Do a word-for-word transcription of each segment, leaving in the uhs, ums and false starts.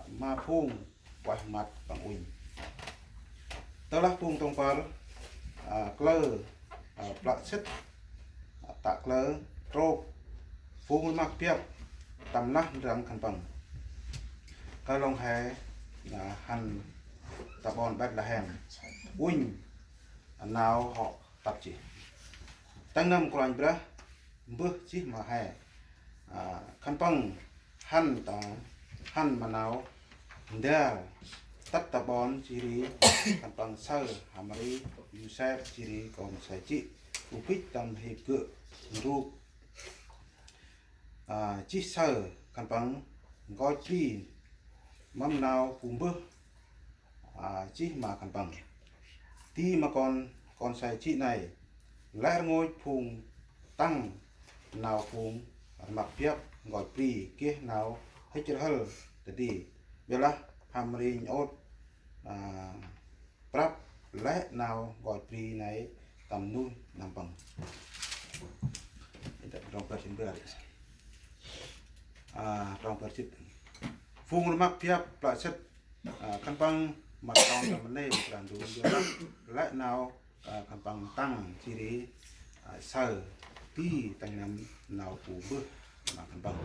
ma phung ueh măt păng uănh. Tơlah phung tông păr, a, klơ, a, plơ̆ sĭt, a, tă klơ trôk phung rmăk biăp tâm lah ndrăng khân păng. Kalŏng he, a, hăn ta ƀon Betlehem uănh nau hŏ tât jêh. Tăng năm Kôranh Brah mbơh jêh ma he. A, khân păng hăn ta, hăn ma nau ndar tât ta ƀon jêh ri khân păng saơ ha Mari, Yôsep jêh ri kon sai jê̆, u bêch tâm hip gơ̆ ndrôk. A, jêh saơ khân păng nkoch bri mâm nau bu mbơh, a, jêh ma khân păng. Ti ma kon, kon sai jê̆ nây, lĕ rngôch phung tăng nau phung rmăk biăp nkoch bri geh nau hêch rhâl dadê. Ƀiălah ha Mari nhŭp, a, prăp lĕ nau nkoch bri nây tâm nuih n'hâm păng. Trong bar jê̆t bar. A, trong bar jê̆t. Phung rmăk biăp plơ̆ sĭt, a, khân păng măt tŏng tâm rnê Brah Ndu, ƀiălah lĕ nau, a, khân păng tăng jêh ri, a, saơ ti tăng năm nau bu mbơh ma khân păng.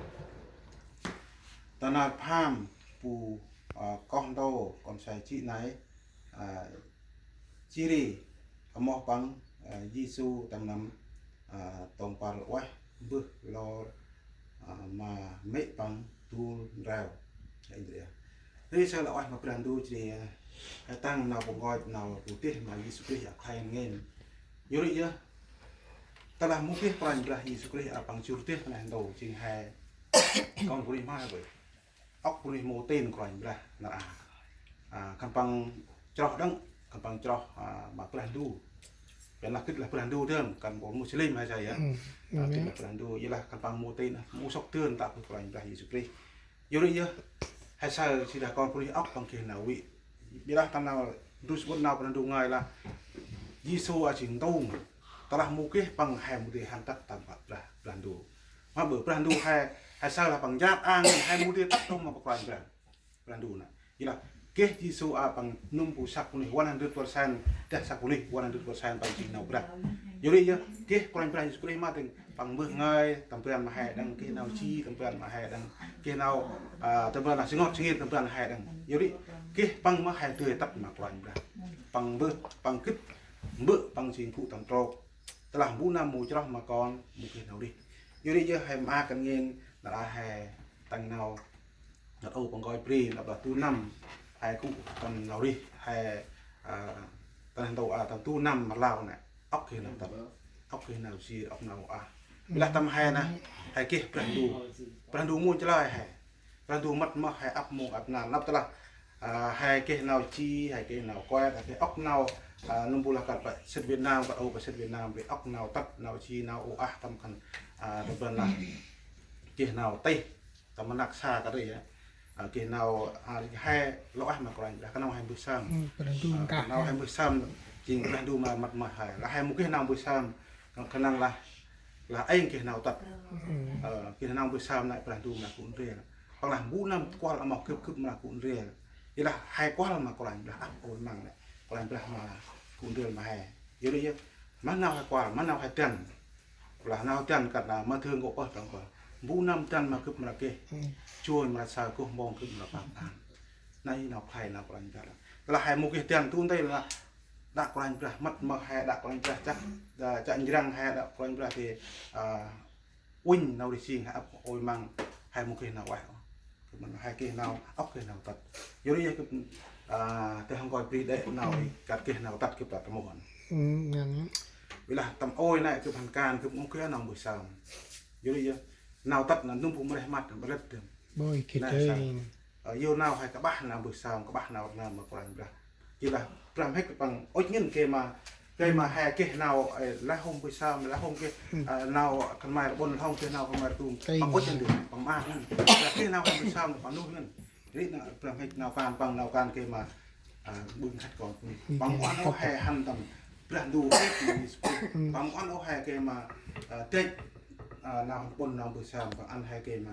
Ta nar pham bu, a, koh ntô kon sai jê̆ nây, a, jêh ri amoh păng, a, Yêsu tăng năm, a, tông păr ueh mbơh lor, a, ma mê̆ păng dôl ndrao. Ri saơ lah ueh ma Brah Ndu jêh ri, a, tăng nau bu nkoch nau bu deh ma Yêsu Krist a khlay ngăn. Yor ri yơh, tơlah mâu geh Kôranh Brah Yêsu Krist a păng jŭr deh neh ntu jêng he kon bunuyh ma he ƀơ̆. Ŏk bunuyh mâu tên Kôranh Brah nar a. A, khân păng chroh đŏng, khân păng chroh, a, ma Brah Ndu. Ƀiălah gĭt lah Brah Ndu dơm, khân păng Muslim he say yơh. A, gĭt lah Brah Ndu, ƀiălah khân păng mâu tên, mâu sŏk dơn tă bơh Kôranh Brah Yêsu Krist. Yor ri yơh, he saơ jêh dah kon bunuyh ŏk păng geh nau vĭ. Ƀiălah ta nau ndrus ƀon nau Brah Ndu ngơi lah Yêsu a jêng ntŭng. Tơlah mâu geh păng he mâu dơi hăn tât tâm Brah, Brah Ndu. Ma ƀơ̆ Brah Ndu he, he saơ lah păng jrat ang, he mâu dơi tât tŭm ma Kôranh Brah, Brah Ndu nây. Yor lah geh Yêsu a păng nŭm bu săk bunuyh one hundred percent, dah săk bunuyh one hundred percent păng jêng nau Brah. Yor ri yơh, geh Kôranh Brah Yêsu Krist ma dâng păng mbơh ngơi tâm ban ma he đŏng, geh nau ji tâm ban ma he đŏng, geh nau, a, tâm ban lah sĭ ngot sĭ ngit tâm ban he đŏng. Yor ri geh păng ma he dơi tât ma Kôranh Brah. Păng mbơh, păng gĭt, mbơ̆ păng jêng gŭ tâm trôk. Tơlah mbu năm mâu chroh ma kon, mâu geh nau rêh. Yor ri yơh he ma kăn ngên, nar a he tăng nau, nau ôh păng nkoch bri, nau ƀah du năm, he gŭ tâm nau rêh, he, a, tâm neh ntu, a, tâm du năm ma Lao nây. Ŏk geh nau tât, ŏk geh nau ji, ŏk nau a. Ƀiălah tâm he nây, he geh Brah Ndu. Brah Ndu mâu chlơi he. Brah Ndu mât ma he ăp mông ăp nar. Nđâp tơlah, a, he geh nau ji, he geh nau kuet, he geh ŏk nau, a, nŭm bu lah kơt pă sĭt Việt Nam, kơt ôh pă sĭt Việt Nam, ƀiălah ŏk nau tât, nau ji, nau u ah tâm khân, a, tâm ban lah geh nau têh, tâm rnăk sa kơt ri yơh. A, geh nau, a, he lŏ ah ma Kôranh Brah, kơt nau he mbơh sơm. Ơ, Brah Ndu, a, kơt nau he mbơh sơm, jêng Brah Ndu ma mât ma he. Lah he mâu geh nau mbơh sơm, kơt nau lah, lah êng geh nau tât. Ơ, geh nau mbơh sơm nây Brah Ndu ma gŭ ndrel. Păng lah mbu năm kuăl amoh gâp gâp ma gŭ ndrel. Ƀiălah he kuăl ma Kôranh Brah ăp ôi măng nây. Kôranh Brah ma gŭ ndrel ma he. Yor ri yơh, ma nau he kuăl, ma nau he dăn. Lah nau dăn kơt nau ma dơng kŏ pơh tŏng kŏ. Mbu năm dăn ma gâp mra geh. Joi mra saơ, kuh mbong gâp mra păng ăn. Nây nau khlay nau Kôranh Brah. Tơlah he mâu geh dăn tu ntil lah đă Kôranh Brah mât ma he, đă Kôranh Brah chă, đă chă njrăng he, đă Kôranh Brah dơi, a, uănh nau rêh jêng he ăp ôi măng, he mâu geh nau ueh. Gâp mân he geh nau, ŏk geh nau tât. Yor ri yơh gâp, a, tơ hŏng nkoch bri đê̆ nau ri, kơt geh nau tât gâp tât mâu ăn. Ƀiălah tâm ôi nây gâp hăn kan, gâp mâu geh nau mbơh sơm. Yor ri yơh, nau tât nây nŭm bu mrêh măt, mrêt dơm. Ơ, yor nau he kƀah nau mbơh sơm, kƀah nau rnơm ma Kôranh Brah. Jêh lah Brah Mhĭk păng ŭch ngăn gay ma, gay ma he geh nau, ơ, lah hôm mbơh sơm, lah hôm geh, ơ, nau khân may rƀŭn, lah hôm geh nau khân may rtum. Păng ŭch ngăn dơm, păng mơak ngăn. Lah geh nau he mbơh sơm, păng nuih ngăn. Ri nau Brah Mhĭk nau kan păng, nau kan gay ma, ơ, ƀư nkhât kon. Păng mâu ăn ôh he hăn tâm Brah Ndu, păng mâu ăn ôh he gay ma, ơ, dăch, ơ, nau hăn pŭn nau mbơh sơm, păng ăn he gay ma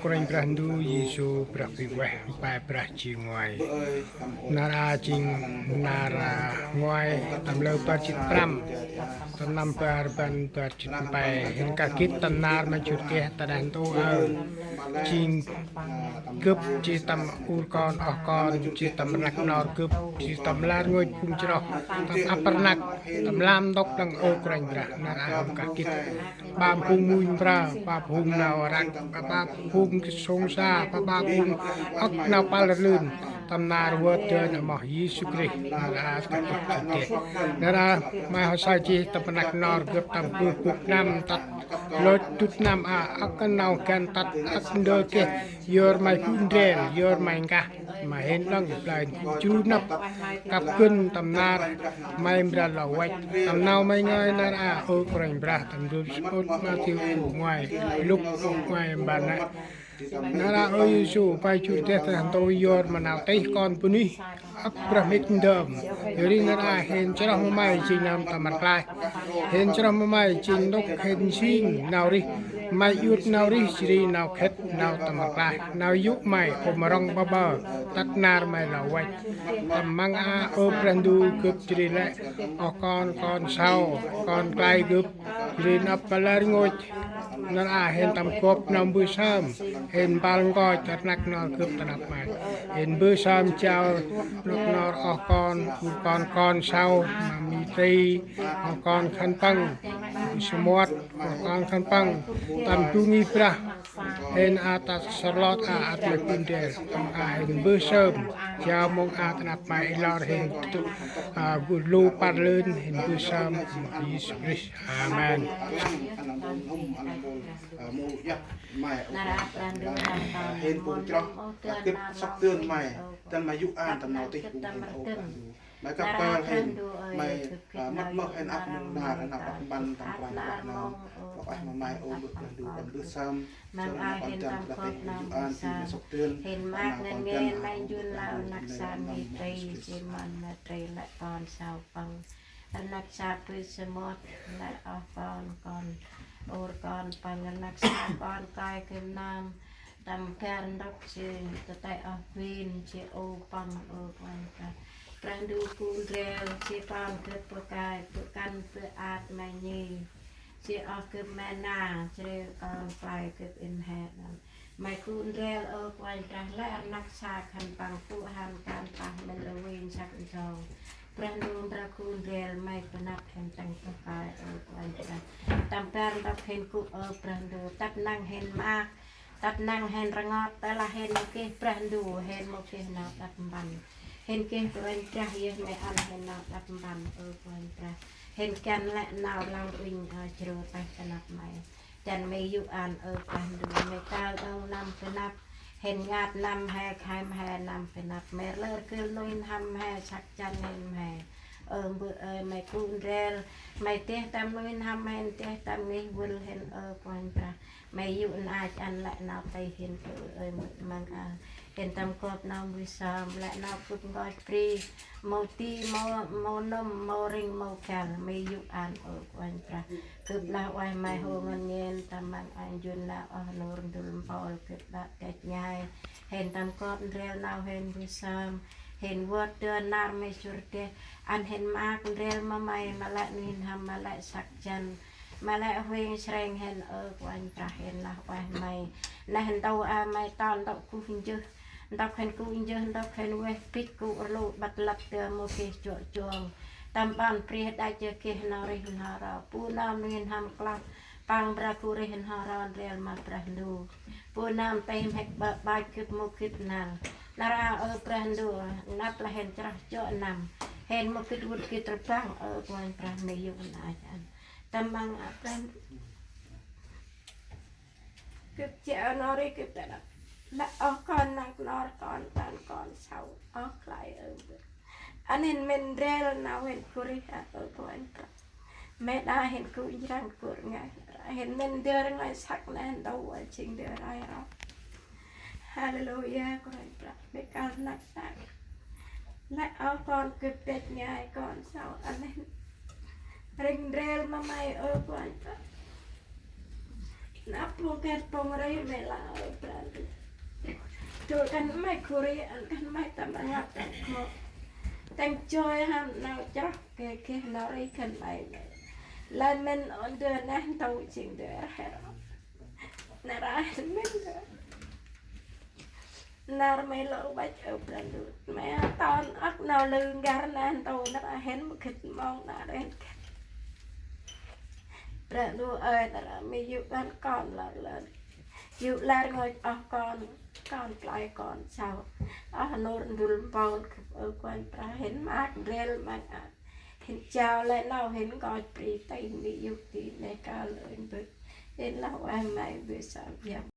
Kôranh Brah Ndu Yêsu Brah Huêng Ueh, Mpeh Brah jêng nguai. Nar aơ jêng nar nguai tâm lơ bar jât prăm, tâm năm bar rbăn bar jât pe. Hên kah gĭt tâm nar ma jŭr deh ta neh ntu aơ jêng gâp, jêh tâm ur kon oh kon, jêh tâm rnăk nor gâp, jêh tâm lar ngôch phung chroh, tâm ăp rnăk, tâm lam ntŭk đŏng, ơ Kôranh Brah. Nar aơ hên kah gĭt ba phung mui mprơ, ba phung nau răk, ba phung sông sa, ba phung âk nau pâl rlưn, tâm nar vơt dơn amoh Yêsu Krist. Nar aơ kah gĭt jŭr deh. Nar aơ may hŏ saơ jêh tâm rnăk nor gâp, tâm bơh bôk năm tât lôch dŭt năm, a âk nau găn tât âk ndơ geh, yor may gŭ ndrel, yor may nkah ma hên đŏng, blao jru năp kăp gân tâm nar may mra lŏ văch, tâm nau may ngơi nar aơ, ơ Kôranh Brah. Tâm ndrôm samƀŭt Mathiơ nguai, Luk nguai, mpa nă. Nar aơ, ơ Yêsu, may jŭr deh ta neh ntu yor ma nau tih kon bunuyh âk brah mhĭk ndơm. Yor ri nar aơ hên chroh ma may jêng nơm tâm rklaih, hên chroh ma may jêng ntŭk hên nsing nau rêh May yŭt nau rêh jêh ri nau khât nau tâm rklaih, nau yô̆ may hôm rŏng ƀaƀơ tât nar may lŏ văch. Tâm măng a, ơ Brah Ndu, gâp jêh ri lĕ oh kon, kon sau, kon klai gâp jêh ri nđâp ma lĕ rngôch. Nar a hên tâm gop nau mbơh sơm, hên mpăl nkoch rnăk nor gâp ta năp may. Hên mbơh sơm jao nôk nor oh kon, kon, kon sau ma mi tri, oh kon khân păng, samƀŭt oh kon khân păng tâm du ngih Brah. Hên a ta sơlot a ăt may pŭn đêl, tâm a hên mbơh sơm jao mông a ta năp may, lor hên tŭ, a, gŭ lu păr lơn, hên mbơh sơm ma Yêsu Krist. Amen. Nar a Brah Ndu tâm ton hên pŭn chroh, a, gâp sŏk dơn may, dăn may yô̆ an tâm nau tih ung hên ôh. May kăp kơl hên may, a, mât mơh hên ăp mông nar, hên ăp mpăn tâm Kôranh Brah nơm. Lŏ ueh ma may ơ Brah Ndu, kon mbơh sơm, sơm ma kon dăn Brah tih yô̆ an, tih may sŏk dơn, hên mât ngăn ngên may jun lăp rnăk sa mi tri, Simon ma tri lĕ kon sau păng. Rnăk sa bơh samƀŭt lĕ oh kon, kon ur kon păng. Rnăk sa kon kai gâp nơm tâm gar ndŏk si tơtê oh kuin si u păng, ơ Kôranh Brah. Brah Ndu gŭ ndrel si kon gâp bơh kai, bơh kăn, bơh ăt may nhi. Si oh gâp may na, jêh ri kon klai gâp êng he nơm. May gŭ ndrel ơ Kôranh Brah, lĕ rnăk sa khân păng pŭ hăn kan pah mĭn lơ vin săk nsong. Brah Ndu Brah gŭ ndrel may pa năp hên tăng bơh kai ơ Kôranh Brah. Tâm gar ndŏk hên gŭ ơ Brah Ndu, tât năng hên maak, tât năng hên rngot, tơ lah hên mâu geh Brah Ndu, hên mâu geh nau đăp mpăn. Hên geh Kôranh Brah yơh may ăn hên nau đăp mpăn ơ Kôranh Brah. Hên găn lĕ nau lăng uănh, ơ, jrô têh ta năp may. Dăn may yô̆ an ơ Brah Ndu, may kơl đŏng năm pa năp, hên ngat năm he, khay mhe năm pa năp, may rlơr gưl nuih n'hâm he, săk jăn hên mhe. Ơ Mbơ̆ ơi, may gŭ ndrel, may deh tâm nuih n'hâm hên, deh tâm ngih vâl hên ơ Kôranh Brah. May yô̆ nach ăn lĕ nau tih hên ơ, ơ Mbơ̆ măng a. Hên tâm gop nau mbơh sơm, lĕ nau gâp nkoch bri, mâu di, mâu, mâu nâm, mâu rĭng, mâu găl, may yô̆ an ơ Kôranh Brah. Gâp lah ueh may hô ngăn ngên, tâm măng a jun nau oh nôr ndŭl mpôl gâp đă dăch ngai. Hên tâm gop ndrel nau hên mbơh sơm, hên vơt dơn nar may sŭr deh, ăn hên maak ndrel ma may, ma lĕ nuih n'hâm, ma lĕ săk jăn, ma lĕ huêng sreng hên ơ Kôranh Brah. Hên lah ueh may. Neh ntu a may ton ntŭk kuh njơh, ntŭk hên gŭ njơh, ntŭk hên veh bĭch gŭ rlŭ ƀăt lăp dơ mâu geh chuă chuong. Tâm ƀon bri đăch jêh geh nau rêh n'ho ro. Bu nơm nuih n'hâm kloh păng Brah gŭ rêh n'ho ro ndrel ma Brah Ndu. Bu nơm têh mhĭk ƀă ƀach gâp mâu gĭt năl. Nar a ơ Brah Ndu, năp lah hên chroh chuă năm. Hên mâu gĭt vŭt gĭt rbăng ơ Kôranh Brah, may yô̆ nach ăn. Tâm măng a Brah Ndu. Gâp jao nau rêh gâp ta năp. Lĕ oh kon năk nor, kon tăn, kon sau, oh klai ơ Mbơ̆. Ăn hên mĭn ndrel nau hên gŭ rêh a ơ Kôranh Brah. May đa hên gŭ njrăng gŭ rngai, hên mĭn ndơ rngai săk neh ntu a jêng ndơ rai ro. Haleluya, Kôranh Brah, may kăl năk năk. Lĕ oh kon gâp dăch ngai, kon sau ăn hên rĭng ndrel ma may ơ Kôranh Brah. Năp pông kơt pông rêh may lah ơ Brah Ndu. Dôl kăn may gŭ rêh, ăn kăn may tâm rngot tâm gop. Tĭng joi hăn nau chroh geh geh nau rêh kăn may may. Lơi mĭn ôn dơ neh ntu jêng dơ reh ro. Nar a hên mĭn dơ. Nar may lŏ ƀăch ơ Brah Ndu. May ton âk nau lư n'gar neh ntu nar a hên mâu gĭt mong nar hên gĭt. Brah Ndu ơi, nar a may yô̆ ăn kon lor lơn. Yô̆ lor rngoch oh kon, kon kloi kon sau. Oh nôr ndŭl mpôl gâp ơ Kôranh Brah hên maak ndrel măng a. Hên jao lĕ nau hên nkoch bri tih may yô̆ ti neh kăl ơi Mbơ̆. Hên lah ueh may Mbơ̆ sơm yơh.